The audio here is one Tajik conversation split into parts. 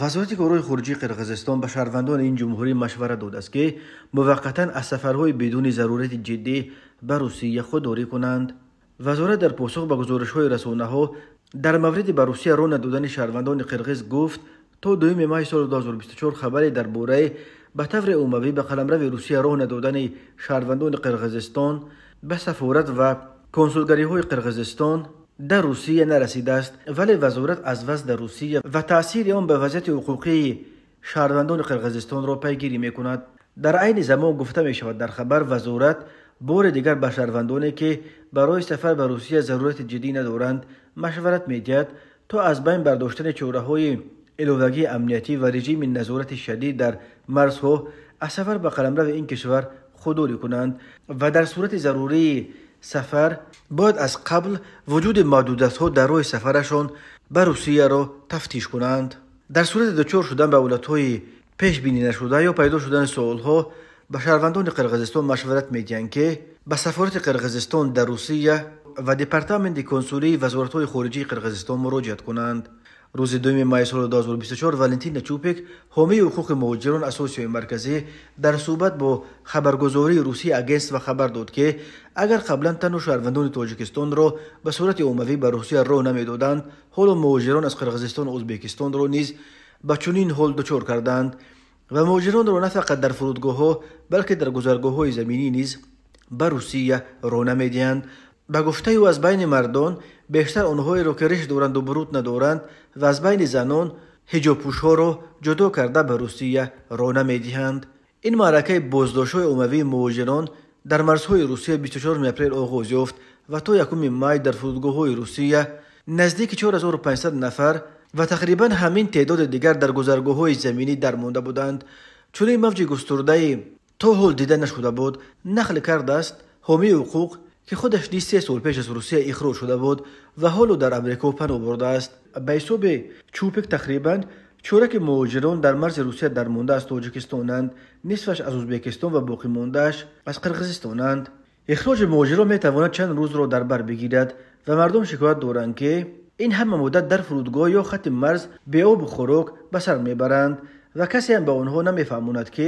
Вазорати корҳои хориҷии Қирғизистон ба шаҳрвандони ин ҷумҳурӣ машварат додааст, ки муваққатан аз сафарҳои бидуни зарурати ҷиддӣ ба Русия худдорӣ кунанд. Вазорат дар посух ба гузоришҳои расонаҳо дар мавриди ба Русия роҳ надодани шаҳрвандони қирғиз гуфт, то 2 майи соли 2024 хабаре дар бораи ба таври умумӣ ба қаламрави Русия роҳ надодани шаҳрвандони Қирғизистон ба сафорат ва консулгариҳои Қирғизистон дар Русия нарасидааст. Вале вазорат аз вазъ дар Русия ва таъсири он ба вазъияти ҳуқуқии шаҳрвандони Қирғизистонро пайгирӣ мекунад. Дар айни замон, гуфта мешавад дар хабар, вазорат бори дигар ба шаҳрвандоне, ки барои сафар ба Русия зарурати ҷиддӣ надоранд, машварат медиҳад, то аз байн бардоштани чораҳои иловагии амниятӣ ва режими назорати шадид дар марзҳо аз сафар ба қаламрави ин кишвар худдорӣ кунанд ва дар сурати зарурии сафар бояд аз қабл вуҷуди маҳдудиятҳо дар роҳи сафарашон ба Русияро тафтиш кунанд. Дар сурати дучор шудан ба ҳолатҳои пешбинӣ нашуда ё пайдо шудани суолҳо ба шаҳрвандони Қирғизистон машварат медиҳанд, ки ба сафорати Қирғизистон дар Русия ва департаменти консулии вазоратҳои хориҷии Қирғизистон муроҷиат кунанд. Рӯзи 2 майи соли 2024 Валентина Чупик, ҳомии ҳуқуқи муҳоҷирон аз Осиёи Марказӣ, дар суҳбат бо хабаргузории русии Агентство хабар дод, ки агар қаблан танҳо шаҳрвандони Тоҷикистонро ба сурати оммавӣ ба Русия роҳ намедоданд, ҳоло муҳоҷирон аз Қирғизистону Ӯзбекистонро низ ба чунин ҳол дучор карданд ва муҳоҷиронро на фақат дар фурудгоҳҳо, балки дар гузаргоҳҳои заминӣ низ ба Русия роҳ намедиҳанд. Ба гуфтаи ӯ, аз байни мардон бештар онҳоеро, ки риш доранду бурут надоранд, ва аз байни занон ҳиҷобпӯшҳоро ҷудо карда ба Русия роҳ намедиҳанд. Ин маъракаи боздоштҳои оммавии муҳоҷирон дар марзҳои Русия 24 апрел оғоз ёфт ва то 1 май дар фурудгоҳҳои Русия наздики 4500 нафар ва тақрибан ҳамин теъдоди дигар дар гузаргоҳҳои заминӣ дармонда буданд. Чунин мавҷи густурдаи то ҳол дида нашуда буд, нақл кардааст ҳомии ҳуқуқ, ки худаш низ 3 сол пеш аз Русия ихроҷ шуда буд ва ҳоло дар Амрико паноҳ бурдааст. Ба ҳисоби Чупик, тақрибан чораки муҳоҷирон дар марзи Русия дармонда аз Тоҷикистонанд, нисфаш аз Ӯзбекистон ва боқимондааш аз Қирғизистонанд. Ихроҷи муҳоҷирон метавонад чанд рӯзро дар бар бигирад ва мардум шикоят доранд, ки ин ҳама муддат дар фурудгоҳ ё хатти марз беобу хӯрок ба сар мебаранд ва касеам ба онҳо намефаҳмонад, ки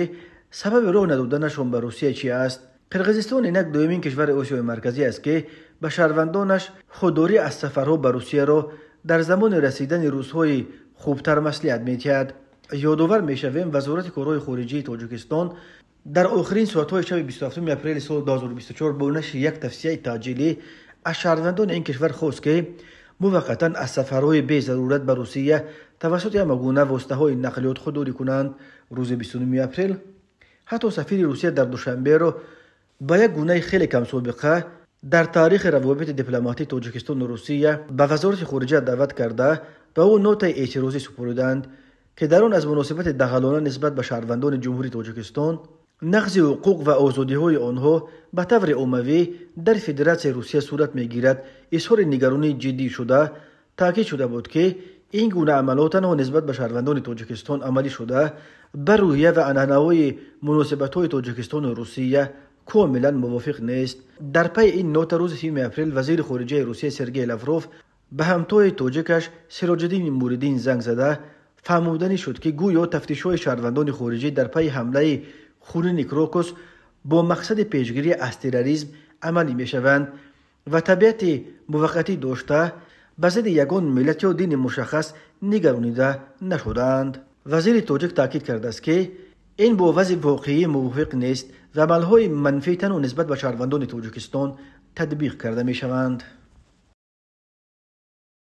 сабаби роҳ надоданашон ба Русия чи аст. Қирғизистон инак дуюмин кишвари Осиёи Марказӣ аст, ки ба шаҳрвандонаш худдорӣ аз сафарҳо ба Русияро дар замони расидани рӯзҳои хубтар маслиҳат медиҳад. Ёдовар мешавем, Вазорати корҳои хориҷии Тоҷикистон дар охирин соатҳои шаби 27 апрели соли 2024 бо нашри як тавсияи таъҷилӣ аз шаҳрвандони ин кишвар хост, ки муваққатан аз сафарҳои безарурат ба Русия тавассути ҳама гуна воситаҳои нақлиёт худдорӣ кунанд. Рӯзи 29 апрел ҳатто сафири Русия дар Душанберо ба як гунаи хеле камсобиқа дар таърихи равобити дипломатии Тоҷикистону Русия ба Вазорати хориҷа даъват карда, ба ӯ нотаи эътирозӣ супориданд, ки дар он аз муносибати дағалона нисбат ба шаҳрвандони Ҷумҳурии Тоҷикистон, нақзи ҳуқуқ ва озодиҳои онҳо ба таври оммавӣ дар Федератсияи Русия сурат мегирад, изҳори нигаронии ҷиддӣ шуда, таъкид шуда буд, ки ин гуна амалҳо танҳо нисбат ба шаҳрвандони Тоҷикистон амалӣ шуда, ба рӯҳия ва анъанаҳои муносибатҳои Тоҷикистону Русия комилан мувофиқ нест. Дар пайи ин нота рӯзи 30 апрел вазири хориҷаи Русия Сергей Лавров ба ҳамтои тоҷикаш Сироҷиддини Муриддин занг зада, фаҳмоданӣ шуд, ки гӯё тафтишҳои шаҳрвандони хориҷӣ дар пайи ҳамлаи хунини Крокус бо мақсади пешгирӣ аз терроризм амалӣ мешаванд ва табиати муваққатӣ дошта, ба зидди ягон миллат ё дини мушаххас нигаронида нашудаанд. Вазири тоҷик таъкид кардааст, ки ин бо вазъи воқеӣ мувофиқ нест ва амалҳои манфӣ танҳо нисбат ба шаҳрвандони Тоҷикистон татбиқ карда мешаванд.